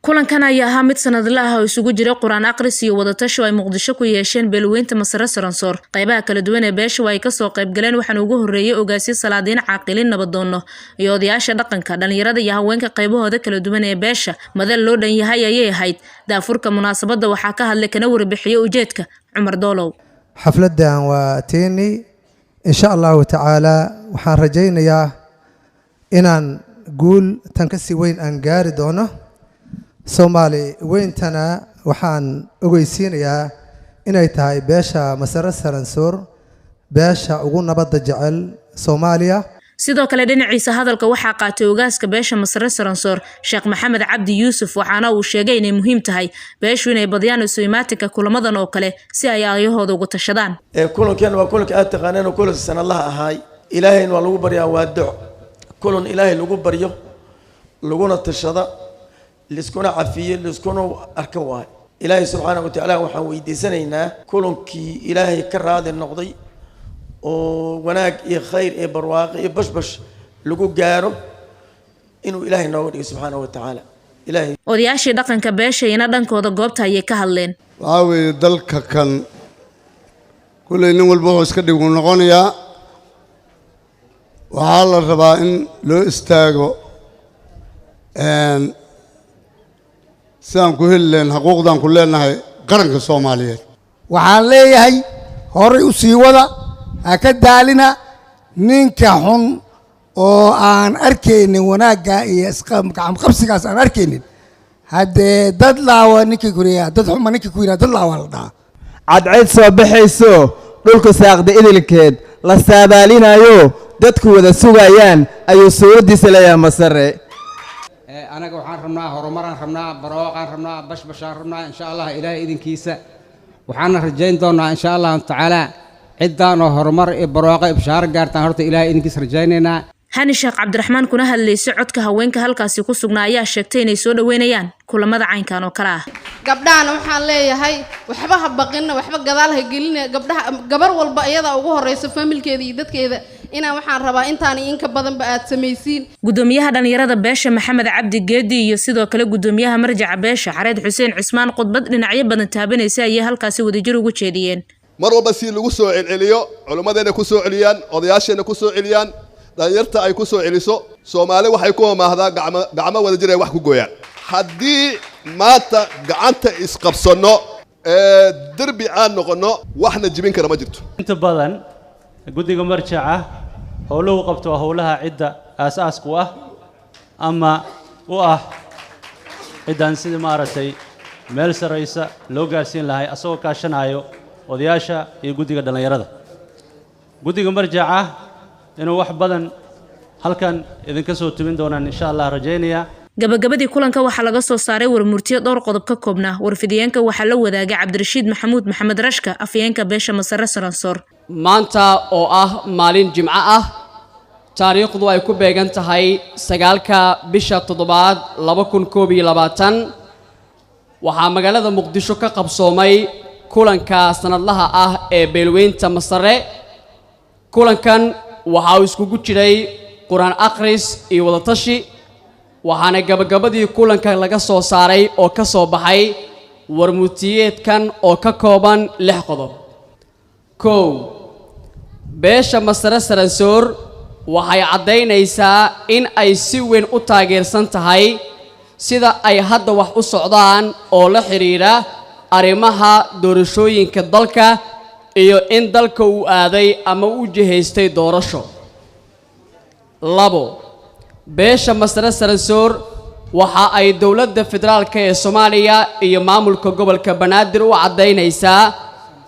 Kulankan ayaa ahaa mid sanadle ah oo isugu jira Qur-aan akhris iyo wadatasho ay Muqdisho ku yeesheen beelweynta Masare Saransoor. Qaybaha kala duwan ee beesha ay kasoo qayb galeen waxaana ugu horeeyay ogaasyo, salaadiin, caaqiliin, nabadoono iyo odayaasha dhaqanka, dhalinyarada iyo haweenka qaybahooda kala duwan ee beesha. Madal loo dhan yahay ayay ahayd. Daafurka munaasabadda waxaa ka hadlay kana warbixiyey ujeedka Cumar Doolow. Xafladdan waa teeni, insha Allahu tacaala. Waxaan rajaynayaa inaan guul tan ka sii weyn aan gaari doono. Soomaali weyntana waxaan ogeysiinayaa inay tahay beesha Masare Saransoor beesha ugu nabadda jecel Soomaaliya. Sidoo kale dhinaciisa hadalka waxaa qaatay ogaaska beesha Masare Saransoor, Sheekh Maxamed Cabdi Yuusuf, waxaana uu sheegay inay muhiim tahay beeshu inay badiyaan isu imaatinka kulamadan oo kale si ay aayahooda ugu tashadaan. Kulankan waa kulanka aad taqaaneen oo kulan sanadlaha ahaay. Ilaahayna waa lagu baryaa, waa duc, kulan Ilaahay lagu baryo, laguna tashada, liskuna cafiyo, liskuna arka waayo. Ilaahay subxaana wa tacaala waxaan weydiisanaynaa kulankii Ilaahay ka raadi noqday oo wanaag iyo khayr iyo barwaaqo iyo bashbash lagu gaaro inuu Ilaahay nooga dhigo subxaana wa tacaala. Ilaahay Odayaashii dhaqanka beesha iyana dhankooda goobta ayay ka hadleen. Waxaa weeye dalka kan kulley nin walba wuxuu iska dhig uu noqonayaa. Waxaa la rabaa in loo istaago sidaan ku heli lahayn xuquuqdaan ku leenahay qaranka Soomaaliyeed. Waxaan leeyahay, horay u sii wada, ha ka daalina. Ninka xun oo aan arkaynin wanaagga iyo isgacanqabsigaas aan arkaynin, haddee dad laawa ninkii kuriya, dad xuma ninkii ku yidhaha, dad laawa la dhahaa. Cadceed soo baxayso, dhulku saaqda idilkeed la saadaalinayo, dadku wada sugayaan ayuu suuraddiisa leeyahay Masare. Anaga waxaan rabnaa horumaraan rabnaa, barwaaqaan rabnaa, bashbashaan rabnaa, insha Allah, Ilaahay idinkiisa. Waxaana rajayn doonaa, insha Allahu tacaala, ciddaanoo horumar iyo barwaaqo iyo bashaaro gaartaan horta Ilaahay idinkiisa rajaynaynaa. Hani Sheekh Cabdiraxmaan, kuna hadlaysay codka haweenka halkaasi ku sugnaa, ayaa sheegtay inay soo dhaweynayaan kulamada caynkan oo kale ah. Gabdhahana waxaan leeyahay, waxba ha baqina, waxba gadaal ha gelina. Gabdhaha, gabar walba iyadaa ugu horeysa familkeeda iyo dadkeeda. Inaan waxaan rabaa intaan iyo inka badanba aad samaysiin. Gudoomiyaha dhalinyarada beesha, Maxamed Cabdi Geedi, iyo sidoo kale gudoomiyaha marjaca beesha, Xareed Xuseen Cismaan, khudbad dhinacyo badan taabanaysa ayay halkaasi wadajir ugu jeediyeen. Mar walba si lagu soo celceliyo, culimmadeenna ku soo celiyaan, odayaasheenna ku soo celiyaan, dhalinyarta ay ku soo celiso, Soomaali waxay ku maahdaa "gacmo gacmo wada jir ay wax ku gooyaan". Haddii maanta gacanta isqabsanno ee derbi aan noqonno, waxna jibin kara ma jirto. Inta badan guddiga marjaca howluhu qabto waa howlaha cidda aas-aasku ah ama u ah ciddaan sidii maaragtay meel sarraysa loo gaarsiin lahay, asagoo kaashanayo odayaasha iyo guddiga dhallinyarada. Guddiga marjaca inuu wax badan halkan idinka soo tubin doonaan, insha Allah, rajaynaya. Gabagabadii kulanka waxaa laga soo saaray warmurtiyo dhowr qodob ka koobnaa. Warfidiyeenka waxaa la wadaagay Cabdirashiid Maxamuud Maxamed Rashka, afhayeenka beesha Masare Saransoor. Maanta oo ah maalin Jimco ah, taariikhdu ay ku beegan tahay 9-ka bisha 7-aad 2021, waxaa magaalada Muqdisho ka qabsoomay kulanka sanadlaha ah ee beelweynta Masare. Kulankan waxa uu iskugu jiray Qur-aan akhris iyo wadatashi, waxaana gabagabadii kulanka laga soo saaray oo ka soo baxay warmutiyeedkan oo ka kooban lix qodob. 1, beesha Masare Saransoor waxay caddaynaysaa in ay si weyn u taageersan tahay sida ay hadda wax u socdaan oo la xidhiidha arrimaha doorashooyinka dalka iyo in dalka uu aaday ama u jihaystay doorasho. 2, beesha Masare Saransoor waxa ay dowladda federaalka ee Soomaaliya iyo maamulka gobolka Banaadir u caddaynaysaa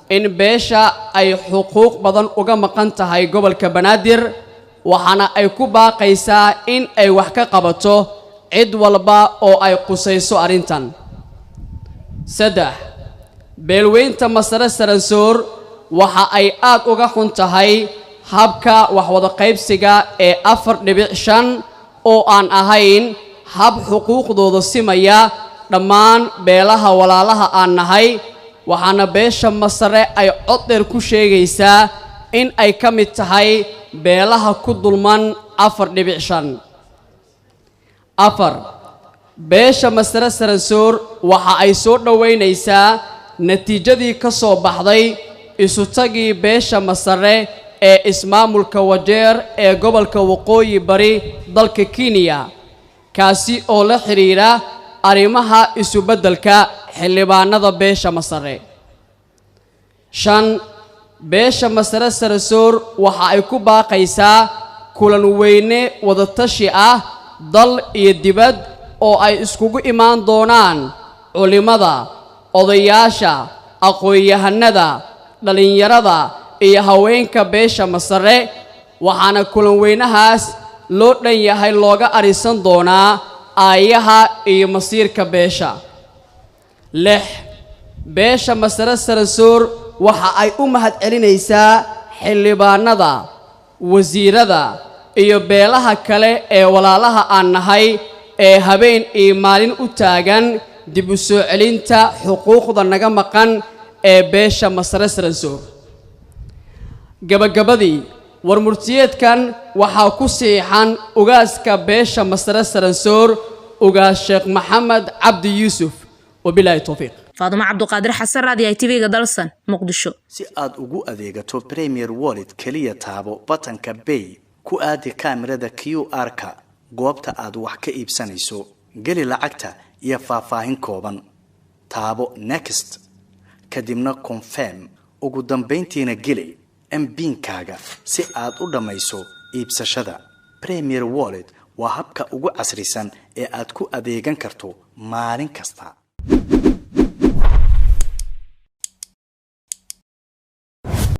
in beesha ay xuquuq badan uga maqan tahay gobolka Banaadir, waxaana ay ku baaqaysaa in ay wax ka qabato cid walba oo ay qusayso arrintan. 3, beelweynta Masare Saransoor waxa ay aad uga xun tahay habka waxwada qaybsiga ee 4.5 oo aan ahayn hab xuquuqdooda simaya dhammaan beelaha walaalaha aan nahay, waxaana beesha Masare ay cod dheer ku sheegaysaa in ay ka mid tahay beelaha ku dulman 4.5. 4. Beesha Masare Saransoor waxa ay soo dhoweynaysaa natiijadii ka soo baxday isutagii beesha Masare ee ismaamulka Wajeer ee gobolka Waqooyi Bari dalka Kenya, kaasi oo la xidhiidha arrimaha isubeddelka xildhibaanada beesha Masare. 5, beesha Masare Saransoor waxa ay ku baaqaysaa kulan weyne wadatashi ah dal iyo dibad oo ay iskugu imaan doonaan culimada, odayaasha, aqoon-yahanada, dhallinyarada iyo haweenka beesha Masare, waxaana kulan weynahaas loo dhan yahay looga arisan doonaa aayaha iyo masiirka beesha. 6, beesha Masare Saransoor waxa ay u mahadcelinaysaa xildhibaanada, wasiirada iyo beelaha kale ee walaalaha aan nahay ee habeen iyo maalin u taagan dib u soo celinta xuquuqda naga maqan ee beesha Masare Saransoor. Gabagabadii, war murtiyeedkan waxaa ku siixan ugaaska beesha Masare Saransoor, Ugaas Sheekh Maxamed Cabdi Yuusuf. Wabilaahi towfiiq. Faadumo Cabduqaadir Xasan, Raadiyaha TV-ga Dalsan, Muqdisho. Si aad ugu adeegato Premier Wallet, keliya taabo batanka Bay, ku aadi kaamirada QR-ka goobta aad wax ka iibsanayso, geli lacagta iyo faahfaahin kooban, taabo Next, kadibna Confirm, ugu dambayntiina geli MPIN-kaaga si aad u dhammayso iibsashada. Premier Wallet waa habka ugu casrisan ee aad ku adeegan karto maalin kasta.